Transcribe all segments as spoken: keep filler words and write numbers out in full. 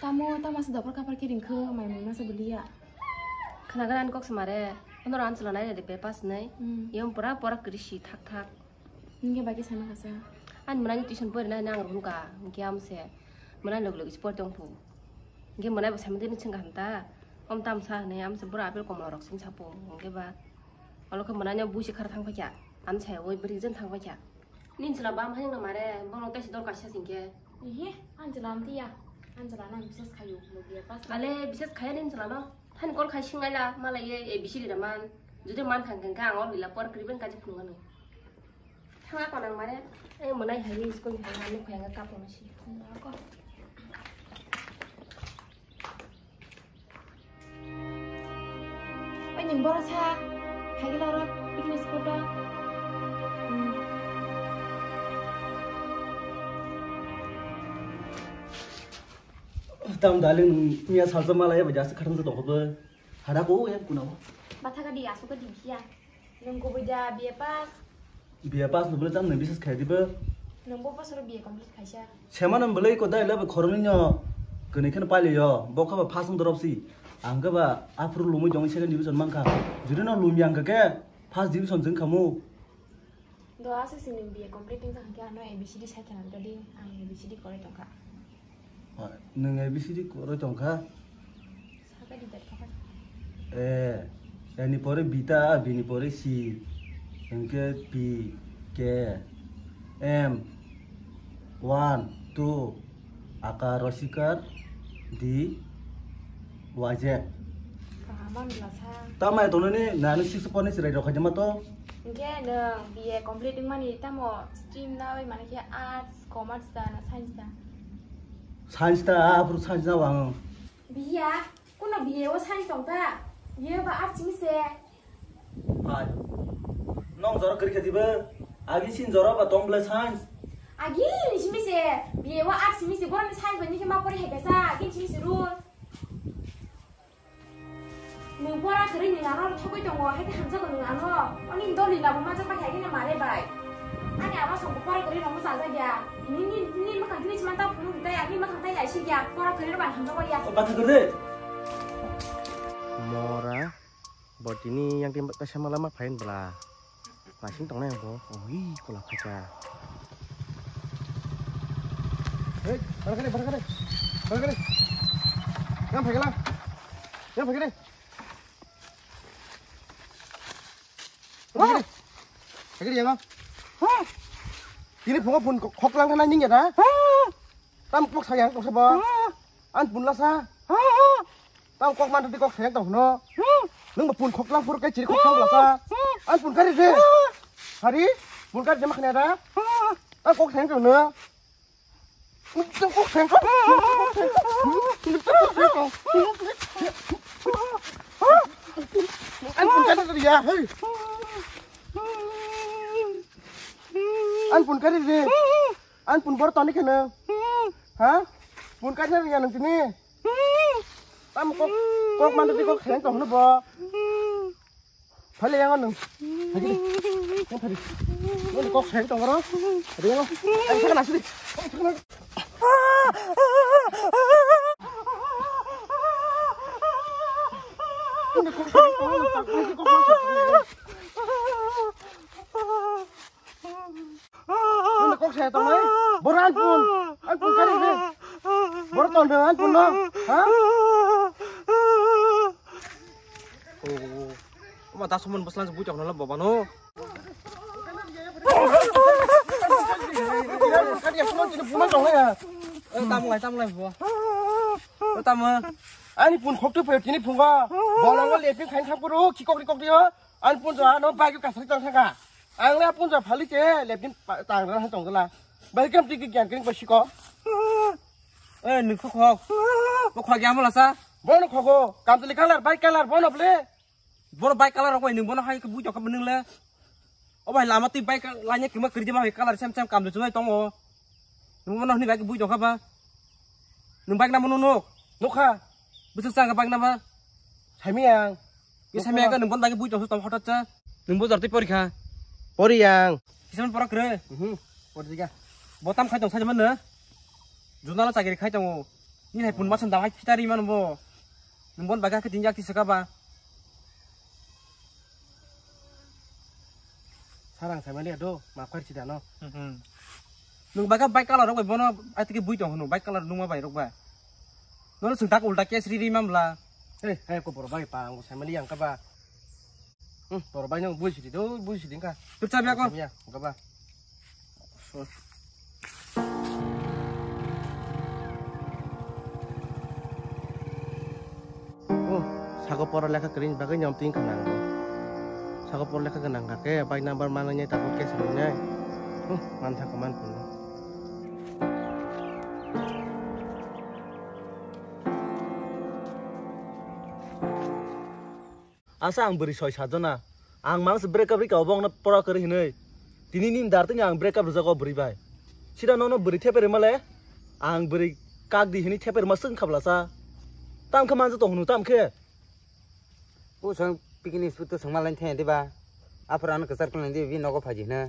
Tamo, tamo se dopor kapar kiring khe, mai mai masa beliya. Khna gana kok samare, ono ran chwla nai de be pass nai. Hmm. Yom pura pura krisi thak thak. Nge bagi sama kasa. An manai tuition pori nai nang rung ka, nge am se. Manai log log sport dong pu. Nge manai bo sama de ni ching ka hanta. Om tam sa ne am se bura apel komla rok sing sapo. Nge ba. Alo khe manai no busi khar thang pha kya. Am se oi bri jen thang pha kya. Nin chwla bam hai nang mare, bong no tesi dor kaisa sing khe. Ehe, an chwla am tiya. An chwla nang bisas khayu, logia pas. Ale bisas khaya nin chwla no. Than kol khai singai la, mala ye A B C D da man. Jodi man khang khang kha, ang or lila por kriben kaji phunga no. Thanga ko nang mare. E monai hai school hai nang khaya nga kapo na si. Ko. Oi, ning boro sa, phaikhe loro, picnic spot o. Hmm. Tam darling, miya salsa malaya baja asa khatang sa tongkho. Hada ko yang kuna. Batha ka di, asu ka di biya. Nung kubui da B A pass. B A pass nubule tam nung bisas khai dibo. Nung bo bosoro B A complete khaisa. Sema nang belai ko dai laba khoroknwi no. Kwnwi kheno pailiyo. Bo kha ba first wng dorop si. Ang kha ba aphuru lumui tong second division mankha. Jodi no lumi ang kha khe first division jeng khamu. Do asa si nung B A complete wng kha khe ano A B C D sai khana dadi ang A B C D korai tongkha. Nung A B C D koroi tongkha. Saka di dat kha. A, A ni pore B ta, B ni pore C. Hingke P, K, M, one, two, akar, rosikar, D, Y Z. Kahaman bwlasa. Tamai tongnani nani six pore ni chwrai rok khaijama to. Hingke nung B A complete wngmani tamo stream na oi mani khe arts, commerce da na science da? Science ta, aphuru science na wang. Biya, kuno B A o science tong ta? B A ba arts ni se. Hai. Nong jora kri khati ba? Agi sin jora ba tong bla science. Agi ni simi se, B A o arts ni se, borok ni science ba ni khe ma pori hai kasa, agi ni simi se rule. Nung pora kwrwi ni ano thogwi tongo, hai khe hamjago nung ano. Oni doli labo manjak bai hai khe mare bai. Ani ama songko pora kwrwi rokno chajak ya. Nini, nini mwkhang khe nini chimanta phunuk tei ani mwkhang tei naisik ya. Pora kwrwi rok bai hamjago ya. O batha kwrwi. Mora, bo tini yang tim kaisa malama phain bla. Masing tongnai ang bo. Oh, hi, kola phaikha. Hei, barang kali, barang kali. Barang kali. Yang phaikha lang. Yang phaikha deh. Phaikha deh. Phaikha deh, yang. Ini phungo phun khok lang kana ning ya da. Tam kok sayang kok sabo. An pun lasa. Tang kok man tadi kok sayang tong no. Nung ba pun khok lang pur kai chiri khok lang lasa. An pun kari de. Hari pun kari de makna da. Tang kok sayang tong no. Tang kok sayang tong. An pun kari de ya. Hey. An pun kari de. An pun bor toni kena. Ha? Pun kari de ya nung tini. Tam kok, kok mana di kok sayang tong no bo. Phale yang nung. Lagi di. Yang tadi. Ini kok sayang tong ro. Tadi yang. Ayo sana sini. Ini kok sayang tong no. Ini kok saya tong no. Bor an pun. An pun kari de. Bor tong de an pun no. Ha? Oh, ma ta sumun boslan bui tong no baba no. Tam lai tam lai bo. Tam. Ani pun khok tu phe tini phunga. Bolong le pin khain thak puru ki kok ri kok ri. An pun jo ano bai ka sa tang thaka. Ang le pun jo phali che le pin tang ra tong la. Bai kam ti ki gyan kring pa siko. Eh, nung khok khok. Bo khok ya mo lasa. Bono khogo. Kamtali color, bai color, bono ble. Bono bai color rok bai nung bono hai ke bui jokha nung le. O bai lama twi bai ka-, lanya kima kri jama hai color sem sem kam de chunai tongo. Nung bono hini bai ke bui jokha ba. Nung bai na mo nung nuk. Nukha. Bwswk chang bai na ba. Saimiyang. Ye saimiyang ka nung bono bai ke bui jokha tong hotat cha. Nung bo jorti porikha. Poriyang. Kisaman pora kre. Mhm. Porikha. Botam khai tong sajama na. Junala chakri khai tongo. Ni hai pun masam dawai kita ri man bo. Nung bon baga ke tinjak ti saka ba. Sarang sai mali do, ma khar chida no. Hmm. Nung baga bike color rok bai bono, ai tike bui tong hunu, bike color nung ma bai rok ba. Nono sung tak ulta case ri ri mam bla. Hei, hei, ko boro bai pa, ang sai mali yang ka ba. Hmm, boro bai no bui sidi do, bui sidi ka. Tur chabi ako. Ya, ka ba. Oh, sako pora lekha kering bagwi nyom ting khanang. Sako pora lekha ganang ka ke, bai number mana nyai tabo case ni nyai. Hmm, man tha kaman pun. Asa ang bwrwi soi sajona. Ang mangsa break up rika obo wngna pora kwrwi hinwi. Tini nini dar tini ang break up rwjago bwrwi bai. Sida nono bwrwi thepe rwma le? Ang bwrwi kak di hinwi thepe rwma swng kha bwlasa. Tam khe manjak tong hwnwi tam khe? O sang picnic sut to swngma lain thaya diba? Aphuru ano kwchar kwnang di bini nogo phaji hwna.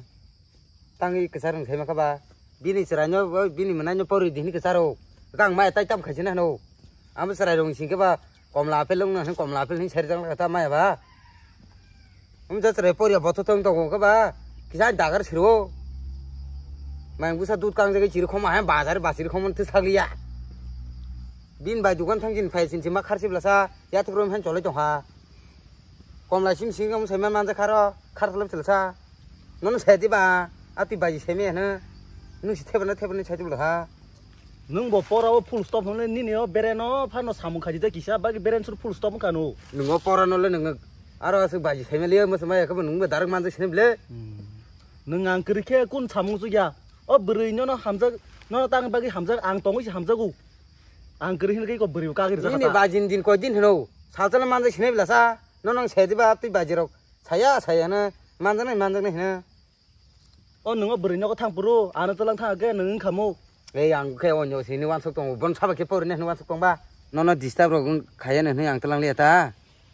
Tangwi kwchar wng saima kha ba, bini chwraino, bini mwnaino pori di hinwi kwcharo. Kang maya tai tam khaisina hwno. Amo chwrai rong sing khe ba, komla apple wngna hwn, komla apple hinwi sari jang kha ta maya ba. Amo ja chwrai pori ya bothor tong tongo kha ba, kisa dagar siro. Mai busa dud kang jagwi chiri khoma hai bazar ba chiri khoma thwi sakliya. Bini bai dukan thang jin phai sin sima kharsi blasa, ya thukrom han cholai tong ha. Komla sim sing amo saima manjak kharo, khar tolop chwlsa. Nono saya diba, a twi baji saimaya hwno. Nwng si thebana thebani sai tubula ha. Nwng bo pora o full stop hwnle nini o bereno phano samung khaji da kisa, bagi beren sur full stop wngkha no. Nwng o pora no le nwng aro aswk baji saimaliya, mwsama ya khe bo nwng bo darak manjak sini bile. Hmm. Nwng ang kwrwi khe kun samung chukya. O bwrwi nono hamjak, nono tang bagwi hamjak, ang tongwi se hamjago. Ang kwrwi hinwi khe ko bwrwi bo kagri Nini jakha ta. Bajin din koi din hwno. Sajala manjak sini bela sa. Nono ang sai diba twi baji rok. Saya, saya no. Manjaknai, manjaknai hwno. O nwng o bwrwi nogo thang phuru, ano twlang thang khe nwng wngkha mo. Ei, ang khe o nyo sini wansuk tongo. Bon sabo khe pori nai hwnwi wansuk tongba. Nono disturb rok wng khaya nai hwnwi ang twlang liya ta.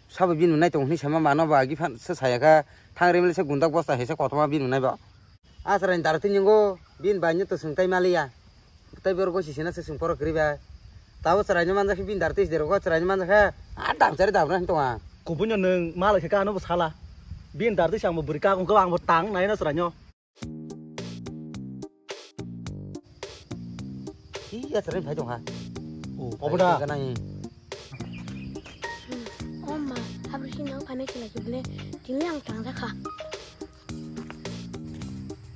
Sabo bini nai tongo hwnwi sama mano ba agi phan se saya kha. Thang rimle se gundak bosta hai se kotorma bini nai ba. Asra ni dara tini ngo bini bai nyo to swng tai maliya. Tai bor gosi sina se swng poro kwrwi bai. Tabo chwraino manjak khe bini dara twi derok chwraino manjak khe a dam chari dam rw tongo ang. Kubunyo nwng malai khe kano bo sala. Bini dara twi ang bo bwrwi kagong khe ang bo tang nai no chwraino. Iya chwrai phai tong ha. Oh, obo da. Phai tong ha. O ma, habri sini ang kane chila chibne. Tini ang tang jakha.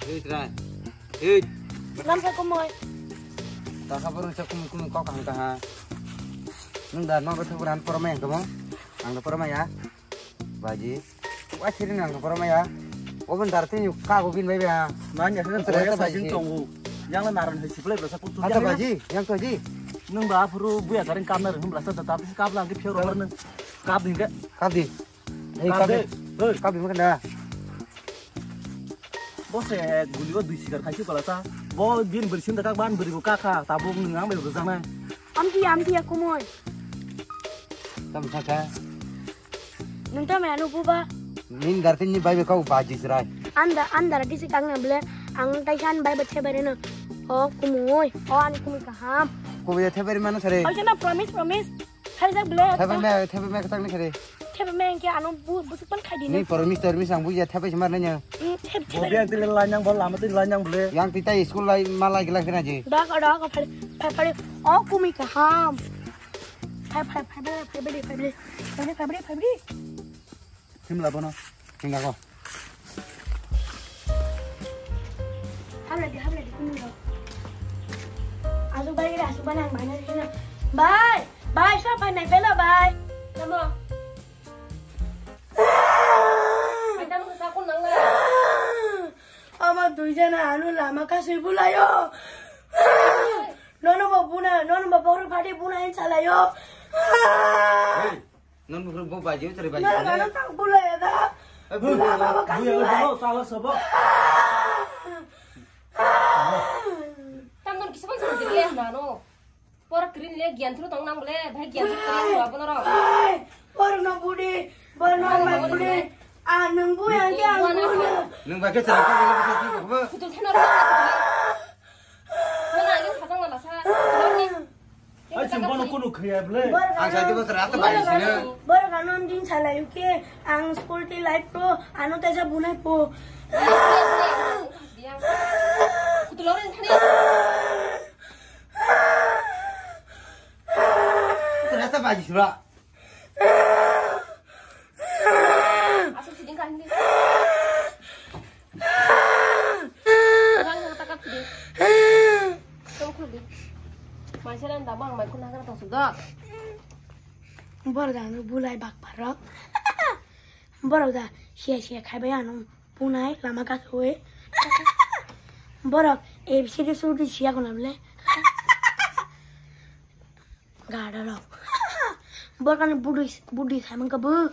Hei, try. Hei. Lam sa kumoi. Ta kha boro sa kumoi kumoi kok hang ta ha. Nung da no ko thuran poromai hang kamo. Ang da poromai ya. Baji. Wa siri nang poromai ya. Obon dar tin ka go bin bai ba. Man ya kan Try ta sa baji. Jing tongu. Yang la naran hai siplai bla sa putu. Ata yang baji, yang to ji. Nung ba phuru buya garing kam na rung bla sa ta ta kap lang ke phero nung. Kap ding ke. Kap di. Ei, kap de. Kap de. Oi. Kap de, makan da. Bo se guli o dui sikar khai su kala sa. Bo din beri sin da kak ban beri bo ka kha. Tabuk nung ang bai rujang nai. Amti, amti ya kumoi. Tam sa kha. Nung tam ya nu buba. Min gartin ni bai be kau baji serai. Anda, anda rati si kang na bele. Ang tai san bai ba the bare na. O kumoi. O ani kumoi kaham. Ko ya the bare mana sare. Oke na promise, promise. Hari jak bele. Thebe me, thebe me katang ni kare. Thebe me ke ano bu, bu sik pan khai di ni. Ni promise, promise ang bu ya thebe semar nanya. Hmm, thebe, thebe. Bo biang tile lanyang bo lama tile lanyang bele. Yang tita school lai malai gelang kena je. Da ka, da ka phale, phale, phale. O kumi kaham. Phale, phale, phale, phale, phale, phale, phale. Phale, phale, phale, phale. Himla bono. Himla ko. Habre di, habre di, himla. Asu bai, asu bai nang bai nang himla. Bai, bai, sa bai nang bela bai. Namo. Bai namo sa kun nang na. Ama dui jana anu lama kasui bulayo. Nono bo buna, nono bo bokro phadi buna in salayo. Hey. Non bukruk bo baji, utri baji. Na, na, na, tak bula ya da. Eh, bu, bu, bu, bu, bu, sala sabo. Tam don kisa pun sama dile na no. Por krin le gian thru tong nang bole, bhai gian thru tong nang bole, no. Ai, por no budi, por no mai budi. Ah, nang bu yang ke ang bu na. Nang ba ke cara ka, ka, ka, ka, ka. Kutul thana ro. Mana yang sajang na sa. Ni. Ai, sing Khaya bwle. Ang sai dibo sara ta bai sino. Borok ano din salai ke ang school ti life pro ano tesa bunai po. Kutu loren thani. Sara ta bai sura. Asal siding ka hindi. Orang yang takat siding. Tunggu di. Masih ada yang tambah, mai kuna kena tong sudah. Borok da ano bulai bak parok. Borok da sia sia khai bai ano punai lama kasoe. Borok A B C D suri sia kuna bole. Gada rok. Borok ani budi budi samang kabu.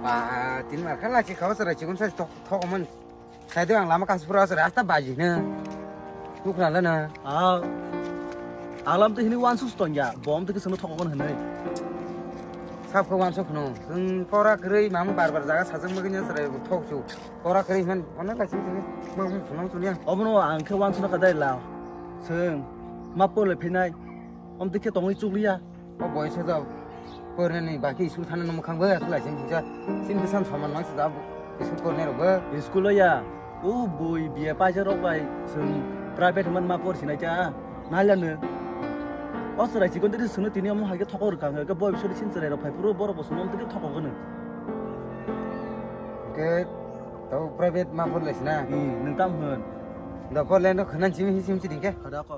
Ba, tin mar khala chi khawa sara chikun sa thok thok man. Sai do ang lama kas pura sara asta baji na. Dukra la na. Ah. Alam to hini wan sus ton ya. Bom to kisano thok kon hanai. Sab ko wan sok no. Sung pora krei mam bar bar jaga sajang magin sara thok chu. Pora kwrwi hwn, ono kaisa tini mang phunang chulia. Obono ang khe wansuna kadai la. Chwng ma pole phinai. Om tikhe tongwi chukliya. O boiso da pornani baki isu thana no mukhang bo asu laising kisa. Sin bisan saman mang sa isu porne rogo. School ya. O boi biya paisa rok bai chwng private man ma por sinai cha. Nailano. O chwrai chikon tini sunu tini omo hai khe thokor kang khe boi bisori sin chwrai rok phai phuru borok bo sunu om tikhe thokogwno. Ke tau private ma por lesna. Hmm, nung tam hwn. Da por le no khana chimi hi chimi chiding ke. Khada ko.